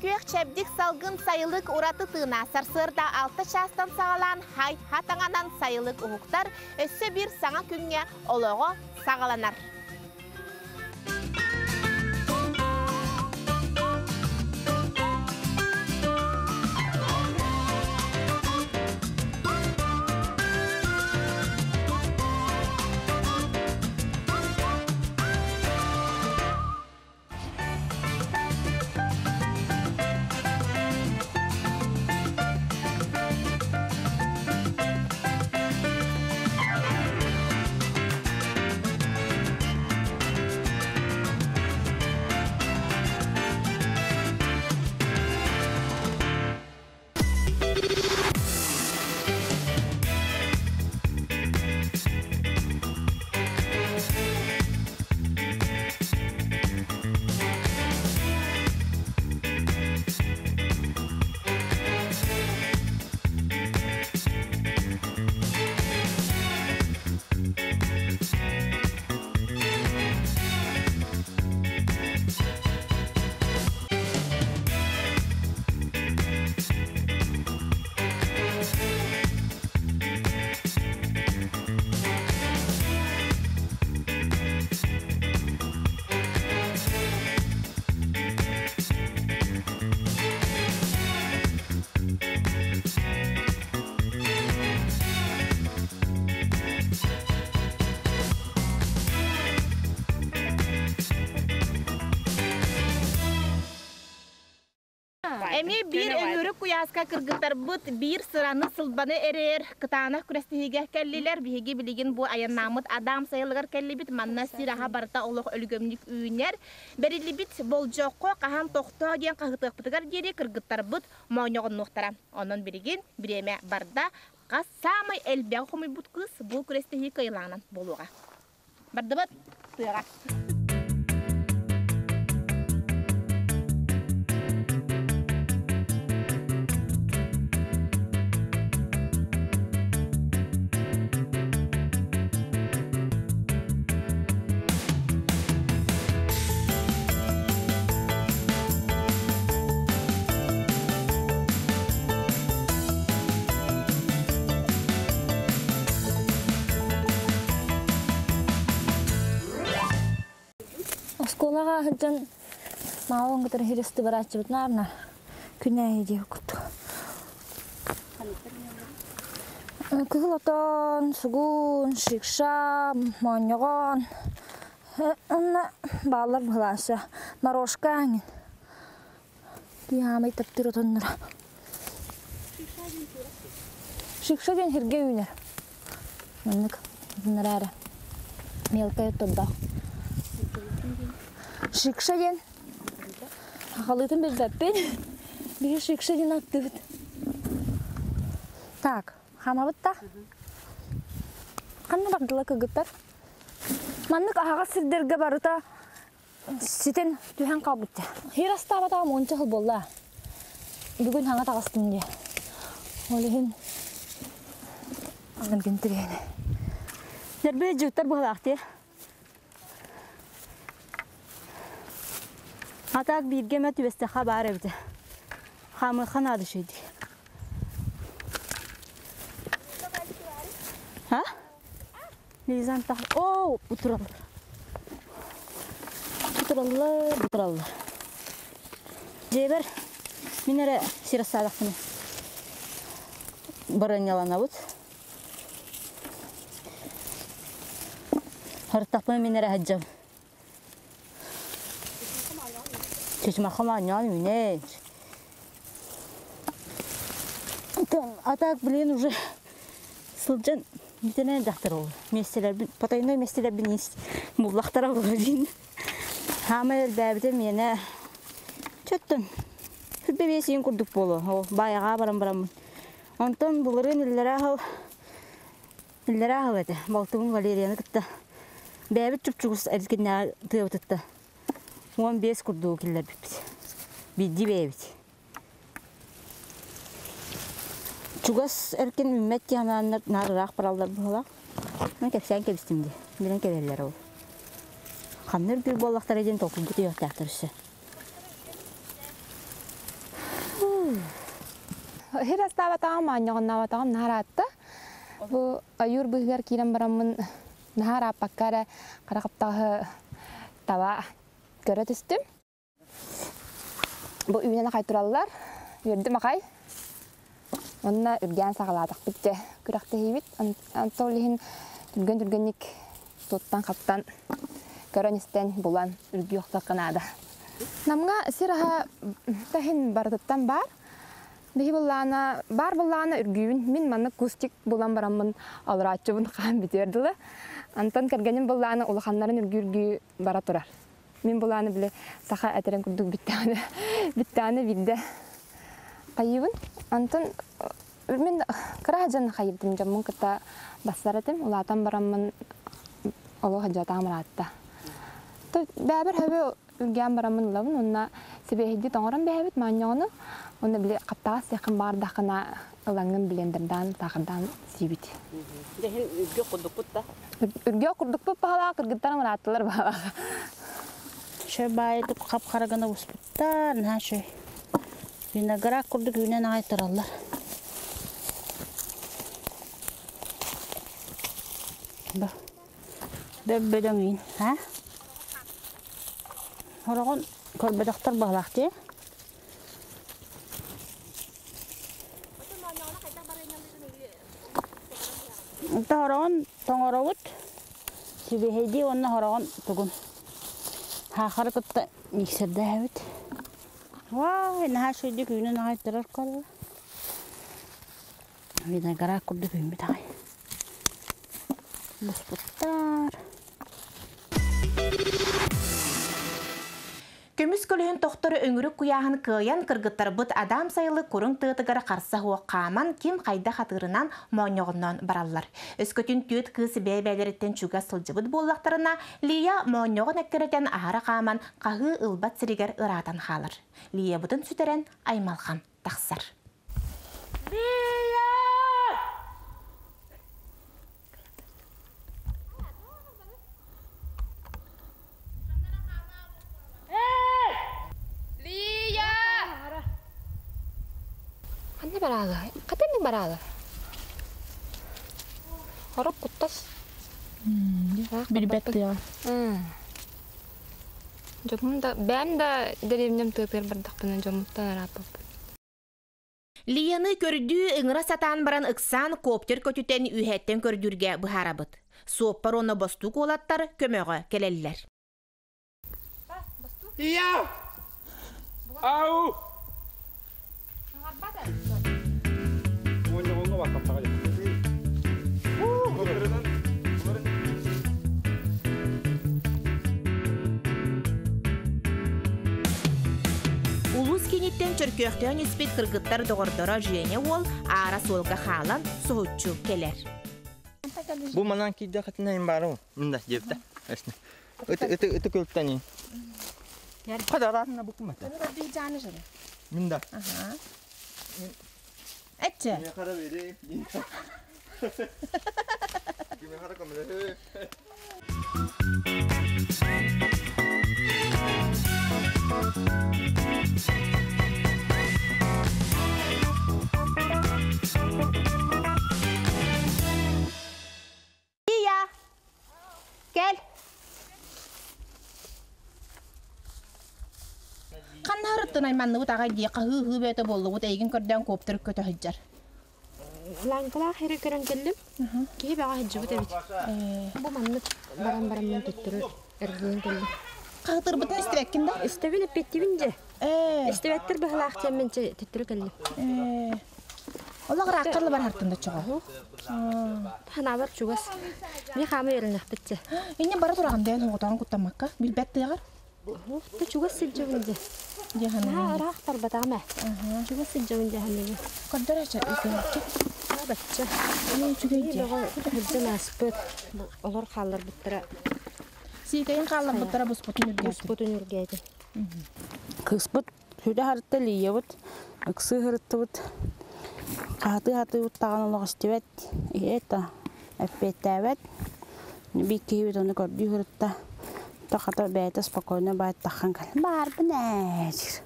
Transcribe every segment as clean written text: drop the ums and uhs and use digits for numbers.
Күөх чэбдик салгын сайылык ураты тыына сарсыарда 6 чаастан саҕалаан хай-ха таҥанан сайылык уһуктар, өссө биир саҥа күҥҥэ олоҕо саҕаланар. Эмиэ биир өҥүрүк куйааска кыргыттарбыт биир сыраны-сылбаны эрээр кытаанах күрэстэһиигэ кэллилэр. Биһиги билигин бу айаннааммыт Адам сайылыгар кэллибит. Манна сир аһа барыта олох өлгөмнүк үүнэр. Бэриллибит болдьоххо хаһан тохтоо диэн хаһытыахпытыгар диэри кыргыттарбыт моонньоҕоннуохтара. Онон билигин бириэмэ барда. Хас саамай элбэҕи хомуйбут кыыс бу күрэстэһии кыайылаанан буолуоҕа. Бардыбыт тыаҕа. Оскуолаҕа сылдьан маалын кытары хиристи барааччыбыт наарна күнээһи диэх курдук. Кыһыл отон, сугун, шикша, моонньоҕон, онно бааллар быһылаанса, морошка аҥын. Киһи таптыыр отонноро. Шикша диэн сиргэ үүнэр. Маннык эрэ мелкай оттордоох. Шикша диэн сахалыытын билбэппин. Биһи шикша диэн аттыбыт. Так, хаамабыт да? Ханна бардылар кыргыттар? Маннык аһаҕас сирдэргэ барыта Ситэн түһэн хаалбыт. Хир астаабатаҕым уонча сыл буолла. Бүгүн хаҥа таҕыстым дии. Ол иһин аны интириэһинэ. Дэрбэ дьыттар быһалаах дии. Атаак бииргэ эмэ түбэстэххэ баар эбитэ. Хаамыахха наада үчүгэй дии. Ха? Лизан тах Оо, утураллар. Утураллар, утураллар. Дьиэбэр мин эрэ сир астаатахпына барыанньаланабыт. Харыттахпына мин эрэ сылдьабын. Чычымахха моонньоон үүнэр. А так, блин, уже сылдьан бүтэнэ дьахтар ол. Миэстэлэрбин, потайной миэстэлэрбин буллахтара буолар Хаамай элбээбитэ миэнэ чөттөн сүрбэ биэс иин курдук буолуо. Ол баайаҕа баран бараммын. Онтон былырыын иллэрээ сыл иллэрээ сыл этэ. Балтыбын Валерияны кытта бэйэбит чупчугус эркиннээҕи тыабытытта 15 курдугу киллэрбиппит. Биирдии бэйэбит. Чугас эркин үүммэт диэн наар ыраах бараллар быһыылаах. Мин кэпсээн кэбистим дии. Билэн кэлэллэр ол. Ханна үргүүр буоллахтара диэн толкуйбут өйүөхтээхтэр өссө. Хир астаабатаҕым, моонньоҕоннообатаҕым наһаа ыраатта. Бу ойуур быыһыгар киирэн бараммын наһаа ырааппакка эрэ хара хаптаҕаһы таба көрө түстүм. Бу үүнэн ахай тураллар. Үөрдүм ахай. Онно үргээн саҕалаатахпыт дьэ күрэхтэһиибит. Онтон ол иһин түргэн-түргэнник туттан-хаптан, көрөн-истэн, булан үргүү охсуохха наада. Намҥа сир аһа таһин барытыттан баар. Биһи буллаана, баар буллаана үргүүбүн. Мин маннык кустик булан бараммын олорооччубун хаан бүтүөр дылы. Антон кэргэним буллаана улаханнарын үргүү-үргүү бара турар. Мин булааны били саха этэрин курдук бүттэҕинэ бүттэҕинэ биирдэ хайыыбын. Онтон мин кыра дьон хайырдым дьоммун кытта бассар этим. Улаатан бараммын олох дьатаам ыраатта. Бэбэр хөбө үргээн бараммын ылабын уонна сибиэһэйдии тоҥорон бэһэбит маанньоҕону уонна били хаптаҕас сиэххин баҕардаххына ылаҥҥын блендердаан саахардаан сиибит. Дьэһин үргүөх курдукпут да? Үргүөх курдукпут баһалаах, кыргыттарым ырааттылар баһалаах. Чэ баайдык хап-хара гына буспуттар, наһаа үчүгэй. Виноград курдук үүнэн аҕай тураллар. Бу бөп-бөдөҥ иин, а? Хороҕон көрбөтөхтөр баһалаах дии. Хороҕон тоҥоробут, сибиэһэйдии уонна хороҕон тугун хаахары кытта миксердээбит. Вай, наһаа үчүгэйдик үүнэн аҕай турар колла. Виноград курдук үүммүт аҕай. Буспуттар. Көмүс көлөһүн тохтору өҥүрүк куйааһын кыайан кыргыттарбыт Адам сайылык куруҥ тыатыгар харса суох хааман ким хайдах атыырынан моонньоҕонноон бараллар. Өскөтүн түөрт кыыс бэйэ-бэйэлэриттэн чугас сылдьыбыт буоллахтарына, Лия моонньоҕон эккирэтэн аһара хааман хаһыы ылбат сиригэр ыраатан хаалар. Лиябытын сүтэрэн аймалҕан тахсар. Лия! Лия! Ханна бараалы? Хатаннык бараалы? Хорук куттас. Билбэт тыаҕа. Дьонум да, бэйэм да дэриэбинэм тыатыгар бардахпына дьоммуттан арааппаппын. Лияны көрдүү ыҥыра сатаан баран ыксаан коптер көтүтэн үөһэттэн көрдүүргэ быһаарабыт. Суоппар уонна бостуук уолаттар көмөҕө кэлэллэр. Ия! Ау! Улуус кииниттэн чөркөөхтөөн испит кыргыттар доҕордоро Женя уол аара суолга хаалан соһуччу кэлэр. Бу манан киирдэххитинэ им баарым. Мында диэбитэ. Ыты ыты ыты көлтөнин. Хадараатына букумата. Мында. Этче. Ия! Кэл! Ханна ырыттын айманныбыт аҕай дии хаһыы-ыһыы бөтө буоллубут эйигин көрдөөн коптер көтө сылдьар. Лааҥкалаах ири көрөн кэллим. Киһи бөҕө сылдьыбыт эбит. Бу маннык баран бараммын төттөрү эргийэн кэллим. Хаһытырбытын истибэккин да? Истэбин эппиэттибин дьэ. Истибэттэр быһылаах диэммин төттөрү кэллим. Олох ыраахха бар хартын да чоҕо. Ханаабар чугас. Ми хаама үөрэнэхпит дьэ. Инне бара тураҕын дээн оҕотоҕун куттаммакка билбэт тыаҕар. Та чугас сылдьабын дьэ. Наһаа ыраах барбатаҕым ээ. Чугас сылдьабын дьэ ханыыбын. Көрдөрөөччү үкөөччү. Бачча. Үчүгэй дьэ. Сылдьан ааспыт. Олор хаалларбыттара. Сиикэйин хаалларбыттара буспутун үргээтин. Буспутун үргээтин. Кыыспыт сүдэ харытта Лиябыт, ыксыы сырыттыбыт. Хаһытыы-хатыыбыт даҕаны олох истибэт, это эппиэттээбэт. Биир киһибит ону көрдүү сырытта. То хата бэйэтэ спокойно баайыттаххан кэлэн баарбын ээ диир.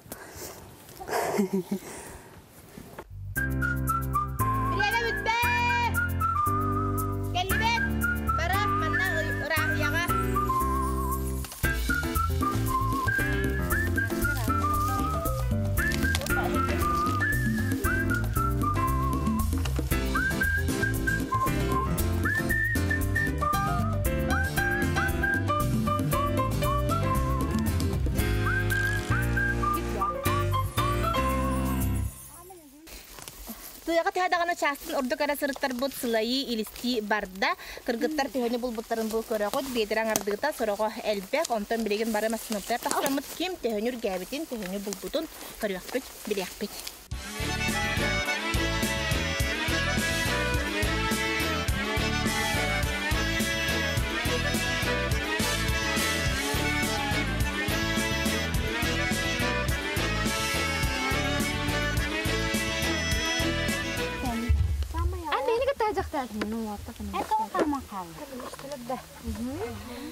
Тыаҕа төһө даҕаны чаастан ордук эрэ сырыттарбыт сылайыы, илистии барда. Кыргыттар төһөнү булбуттарын бу көрөҕүт. Биэдэрэ аҥардыыта, сороҕо элбэх. Онтон билигин бары массыынаттар тахсаммыт ким төһөнү үргээбитин, төһөнү булбутун көрүөхпүт, билиэхпит.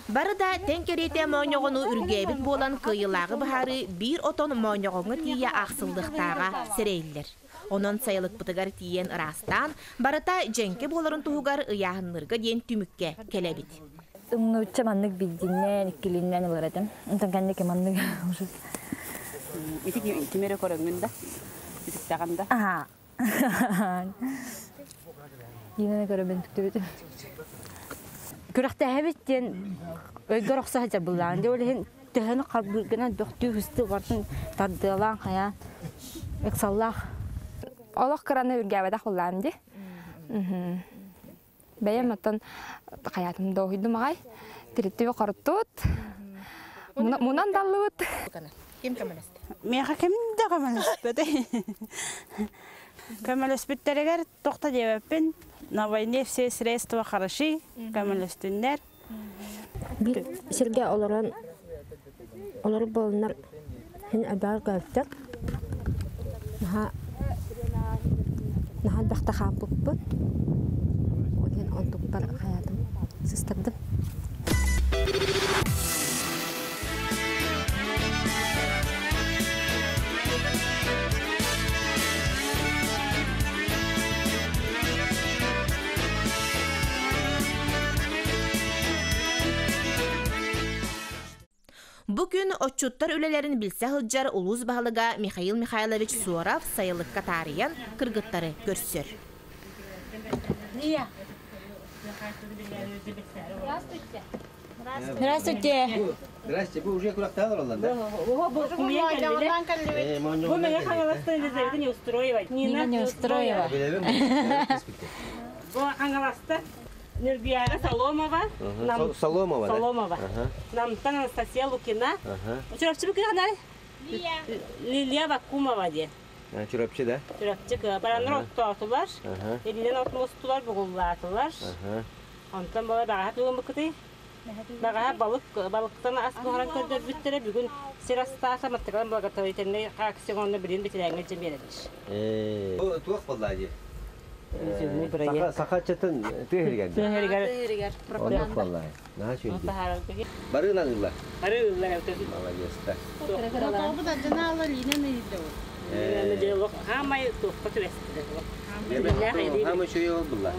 Бары да тэҥ кэриэтэ моонньоҕону үргээбит буолан кыайыылааҕы быһаарыы биир отон моонньоҕоҥҥо тиийэ аахсыллыахтааҕа сэрэйиллэр. Онон сайылыкпытыгар тиийэн ыраастаан, барыта дьэҥкэ буоларын туһугар ыйааһынныырга диэн түмүккэ кэлэбит. Нуучча маннык биирдиннэн, иккилиннэн ылар этим. Онтон кэнники маннык уже. Ити ким эрэ көрөҥҥүн да? Үтүктэҕин да? Аха. Динаны көрөбүн түктүбүтүм. Күрэхтэһэбит диэн өйгөр охсо сылдьар былаан. Дьэ ол иһин төһөнү харбыыргынан бөхтүү хыстыы барытын тардыалаан хайаан ыксаллаах. Олох кыраны үргээбэтэх буллаам ди. Бэйэм оттон хайаатым доһуйдум аҕай. Тириттиби хоруттут. Мунан даллыбыт. Ким көмөлөстө? Миэхэ ким да көмөлөспөтө. Көмөлөспүттэригэр тохто диэбэппин. На войне все средства хороши. Көмөлөстүннэр. Биир сиргэ олорон олорор буоланнар син элбэҕи көрбүтүм. Наһаа наһаа элбэхтэ хаампыппыт. Ол иһин онтукпар хайаатым сыстардым. Бу күн отчуттар үлэлэрин билсэ сылдьар улуус баһылыга Михаил Михайлович Суоров сайылыкка таарыйан кыргыттары көрсөр. Здравствуйте. Здрасте, вы уже курактан олороллар, да? Бу мега хаҥаластан Елизавета Неустроева. Нина Неустроева. Бу хаҥаласта Нюрбияна Соломова. Соломова, да? Соломова. Намтан Анастасия Лукина. Чурапчы кыһанай? Лилия Вакумова диэн. Чурапчы, да? Чурапчы кыһа. Бараннар оттоотулар. Илинэн от мустулар, бугуллаатылар. Онтон була баҕаһа тугун Баҕаһа балык балыктан ас буһаран көрдөрбүттэрэ бүгүн сир астаата маттыгалан благотворительный акционно билин битилээҥҥэ дьэ биэрэллэр. Бу туох буолла дии? Саха аччатын тыа иһигэр. Тыа иһигэр. Оннук буолла. Наһаа үчүгэй. Бары ылан ылла. Бары ыллар. Молодец. Тоҕубут адьынаала лиинэн ыйда. Хаамай туохха түбэстилэр. Хаамай үчүгэй ол булла.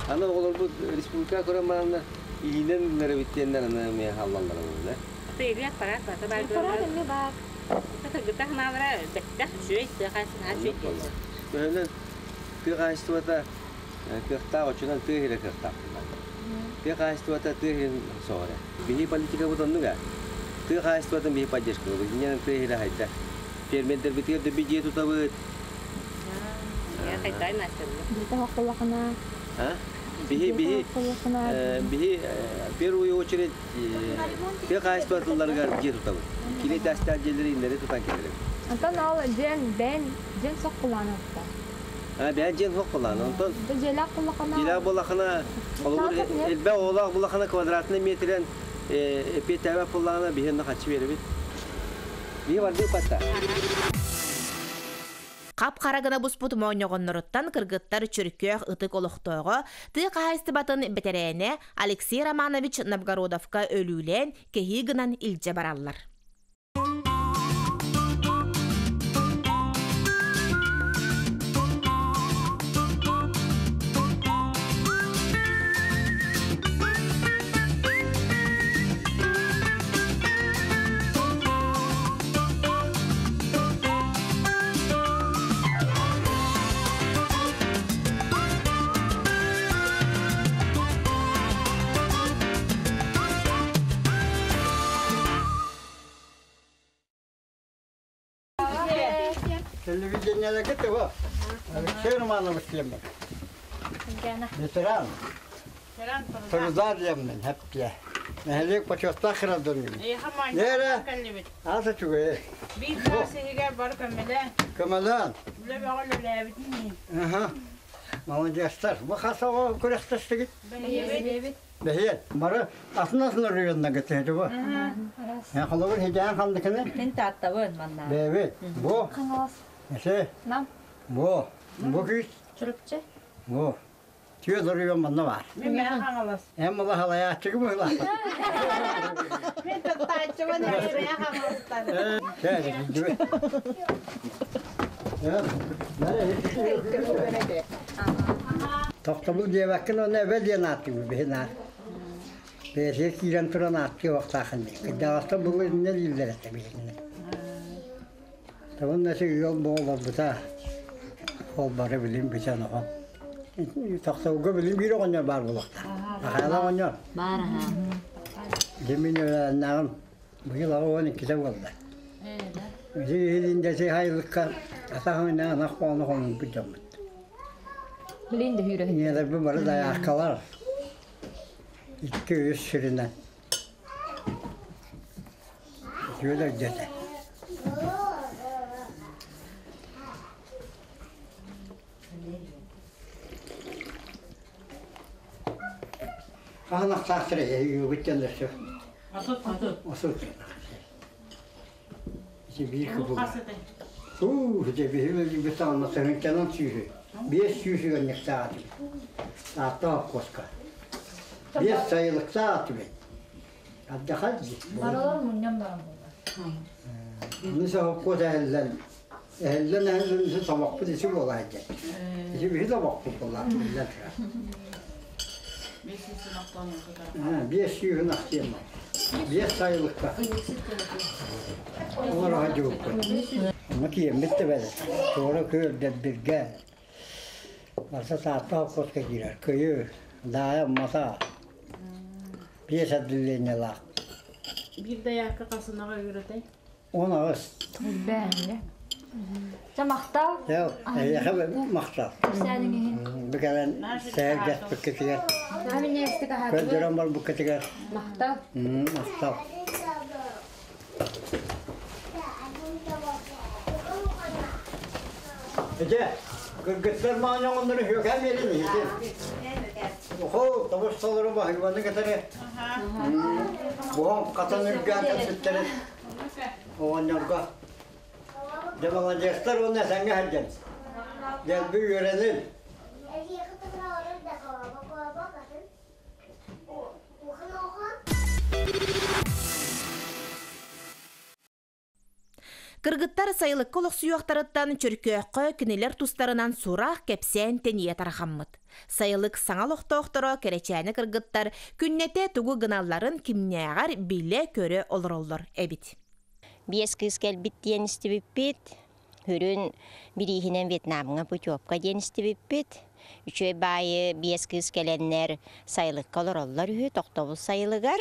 Аны оҕолорбут республика көрөн бараннар илиинэн ыллар эбит диэннэр аны эмиэ халлаллар буолла. Тыйры аппарат бата бар. Аппарат эмиэ бар. Кыргыттар ханаалара бэттэх үчүгэй тыа хаһаайыстыбата үчүгэй диэн. Төһөнөн тыа хаһаайыстыбата кыахтаах оччонон тыа иһирэ кыахтаах Тыа хаһаайыстыбата тыа иһин соҕура. Биһи политикабыт оннук ээ. Тыа хаһаайыстыбатын биһи поддержкалыыбыт. Инньэ тыа иһирэ хайда. Фермердэрбитигэр да дьиэ тутабыт. Биһи биһи биһи в первую очередь тыа хаһаайыстыбатыларыгар дьиэ тутабыт. Кини этээстээх дьиэлэри иннэри тутан кэлэрим. Онтон ол дьиэн бэйэн дьиэн сох кулаанатта. Бэйэн дьиэн сох кулаан. Онтон дьиэлээх буллахана дьиэлээх буллахана холобур элбэх оҕолоох буллахана квадратный метрен эпиэтээбэт буллаҕына биһи онно хаччы биэрэбит. Биһи бардыы патта. Хап-хара гына буспут моонньоҕонноруттан кыргыттар Чөркөөх ытык олохтооҕо, тыа хаһаайыстыбатын бэтэрээнэ Алексей Романович Новгородовка өлүүлээн, кэһии гынан илдьэ бараллар. Телевидениелерге того. Алексей Романович диэммин. Ветеран. Труда диэммин, хэппиэ. Нэһилиэк почеттаах кырадырмын. Нера, аса чугай. Биир саас иһигэр бары көмөлөөн. Көмөлөөн. Үлэ бөҕө үлэлээбитин. Аха. Молодецтар. Бу хас оҕо күрэхтэстигит? Бэһиэбит. Бэһиэт. Бары атын-атын оройуоннарга түһэти бу. Холобур хидээн ханныкыны? Мин тааттабын манна. Бэбит. Бу. Эсе. Нам. Бу. Бу күүс. Чурапчы. Бу. Түө оройуон манна бар. Мин мэ хаҥалас. Эм мала халаяччыгы быһыла. Мин таттааччыбын эбээ хаҥаластан. Кэ, дьүбэ. Тохтобул диэбэккин уонна эбэ диэн ааттыыбыт биһи наар. Бэйэтигэр киирэн туран ааттыы уохтаахын дии. Кырдьаҕастар былыр инньэ дииллэр этэ биһигини. Табын нэси ыал буоларбыта. Ол бары билим бүтэн оҕо. Тохтобулга билим биир оҕонньор баар буолуохтаах. Махайла оҕонньор. Баар аха. Дьэ мин үөлээннээҕим быйыл 82-тэ буолла. Ити иһилин хайылыкка атах ынах хоно хонунпут дьоммут. Билин да хүрэ. Ийэлэрбин бары дайааккалар. Икки-үс сиринэн. Үтүөлэр дьэтэ. Хаһан ахсаахтара эһиги өссө. Асут. Асут. Асут. Ити биир кыбыл. Уу, ити биһиги өлүүбүт саҕана сыһынчанан сүүһү. Биэс сүүс үгэнньиктаах этибит. Ааттаах обкуоска. Биэс сайылыктаах этибит. Аддахал дии. Баралар мунньан баран буолар. Аны соһуккуот эһэллэн, эһэллэн эһэллэн isi тобохпут isi буолаа дьэ. Isi биһи тобохпут буолаа биллэн турар. Биэс сүүһүн ахтыам. Биэс сайылыкка. Олор аһа дьубуппут. Ону киэммит да бэлэ. Туора күөл Дэббиргэ. Барса Таатта холкуоска киирэр. Көйү, Даайа Мата. Биэс отделениелаах. Биир дайаакка хасынаҕа үөрэтэй. 18. Бээнне. Ча махтал. Чэ, эйиэхэ махтал. Кэпсээниҥ иһин. Бу кэлэн сэһэргэспиккитигэр. Минньигэстик аһаатыбыт. Көрдөрөн барбыккытыгар. Махтал. Махтал. Эдэ, кыргыттар мааньоҥоннору хүөкээн биэрин иһитин. Охо, тобус толору баһыйбаны кытары. Буһан хатан үргээн кэлбиттэрин оҕонньорго. Дьэ, молодецтар уонна этэҥҥэ сылдьан. Дэлби үөрэнин. Кыргыттар сайылыкка олохсуйуохтарыттан Чөркөөххө кинилэр тустарынан сурах, кэпсээн тэнийэ тарҕаммыт. Сайылык саҥа олохтоохторо кэрэчээнэ кыргыттар күннэтэ тугу гыналларын кимнээҕэр билэ-көрө олороллор эбит. Биэс кыыс кэлбит диэн истибиппит. Хүрүн бирииһинэн Вьетнамҥа путевка диэн истибиппит. Үчүгэй баайы биэс кыыс кэлэннэр сайылыкка олороллор үһү, тохтобул сайылыгар.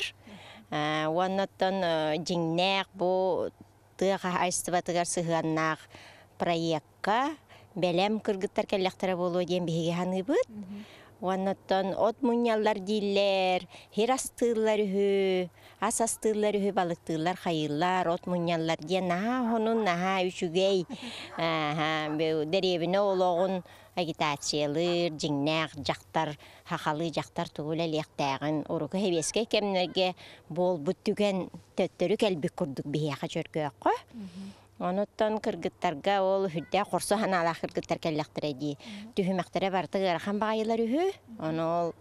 Уонна оттон дьиҥнээх бу тыа хаһаайыстыбатыгар сыһыаннаах проекка бэлэм кыргыттар кэллэхтэрэ буолуо диэн биһиги саныыбыт. Уонна оттон от мунньаллар дииллэр, хир астыыллар үһү, ас астыыллар үһү, балыктыыллар, хайыыллар, от мунньаллар диэн наһаа хонун, наһаа үчүгэй дэриэбинэ олоҕун агитациялыыр, дьиҥнээх дьахтар, хахалыы дьахтар тугу үлэлиэхтээҕин урукку сэбиэскэй кэмнэргэ буолбут түгэн төттөрү кэлбит курдук биһиэхэ Чөркөөххө. Онуттан кыргыттарга ол үрдээх хорсо санаалаах кыргыттар кэллэхтэрэ дии. Түһүмэхтэрэ барыта ыарахан баҕайылар үһү. Ону ол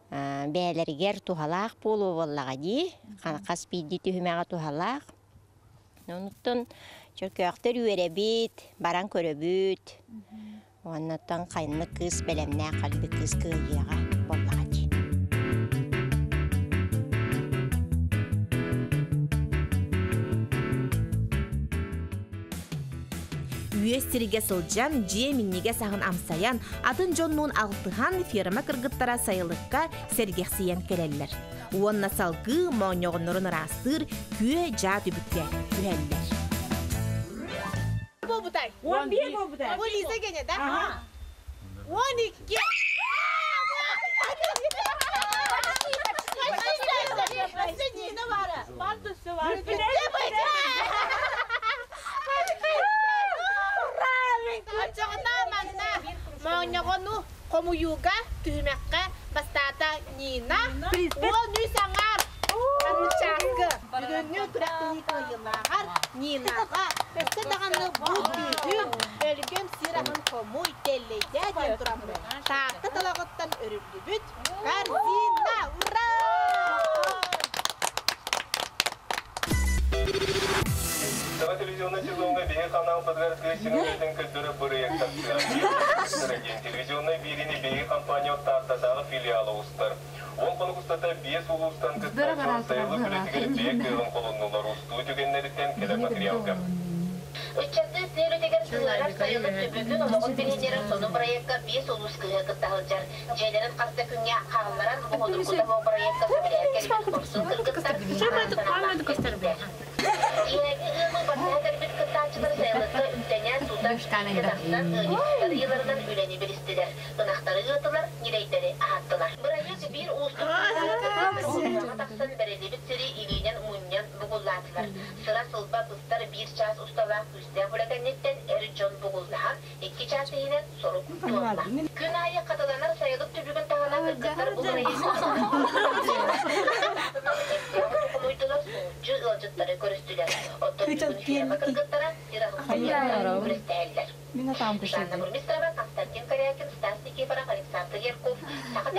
бэйэлэригэр туһалаах буолуо буоллаҕа дии. Хас биирдии түһүмэҕэ туһалаах. Онуттан Чөркөөхтөр үөрэбит, баран көрөбүт. Уоннаттан хайыннык кыыс бэлэмнээх кэлбит кыыс кыайыаҕа буоллаҕа дии. Үөс сиргэ сылдьан, дьиэ минньигэс аһын амсайан, атын дьоннуун алтыһан ферма кыргыттара сайылыкка сэргэхсийэн кэлэллэр. Уонна салгыы моонньоҕоннорун ыраастыыр күө-дьаа түбүккэ түһэллэр. Буолбутай. 11 буолбута. Бу Лиза гене, да? 12. Почти, Нина бара. Оччоҕуна манна моонньоҕону хомуйууга түһүмэххэ бастаата Нина. 13 аҥаар чааскы. Бүгүҥҥү күрэхтэһии кыайыылааҕар Нинаҕа өссө даҕаны бу күүһүн өлгөм сир аһын хомуй тэллэйдээ диэн тураммыт. Таатта талаҕыттан өрүллүбүт корзина! Ура! Саха телевизионнай сезоҥҥа биһиги ханаалбытыгар тыа сирин үлэтин көрдөрөр бырайыак тахсыа. диэн телевизионнай биэриини биһиги компания Тааттатааҕы филиала устар. Уон хонук устата биэс улуустан кыттааччылар сайылык үлэтигэр бэйэ кыаҕын холоннулар устуу түгэннэриттэн кэлэр материалга. Ыччаттыы тыа үлэтигэр сыһыарар сайылык түбүгүн олоҕун билиһиннэрэр сонун бырайыакка биэс улуус кыыһа кытта сылдьар. Дьиэлэрин хас да күҥҥэ хаалларан, бу судургута суох бырайыакка сөбүлэһэр кэлбит хорсун кыргыттар араас санаалаах кэлбиттэр. Киэһээҥҥи ыалы батыһа кэлбит кыттааччылар сайылыкка үктэнэ, тута киирэ тахсан, ыанньыксыттар ыйыыларынан үлэни билистилэр, ынахтары ыатылар, ньирэйдэри аһаттылар. Бырайыак биир уустук саҥа тахсан бэриллибит сири илиинэн мунньан бугуллаатылар. Сыра-сылба быстар биир чаас усталаах күүстээх үлэ кэнниттэн эр дьон бугуллаһан, икки чаас иһинэн сорук туолла. Күн аайы хатыланар сайылык түбүгүн таһынан кыргыттар бу хомуйдулар, сууччу ыалдьыттары көрүстүлэр. Оттон бүгүн ферма кыргыттара сир аһын күрэстэһэллэр. Жанна Бурмистрова, Константин Корякин, Стас Никифоров, Александр Ярков, Саха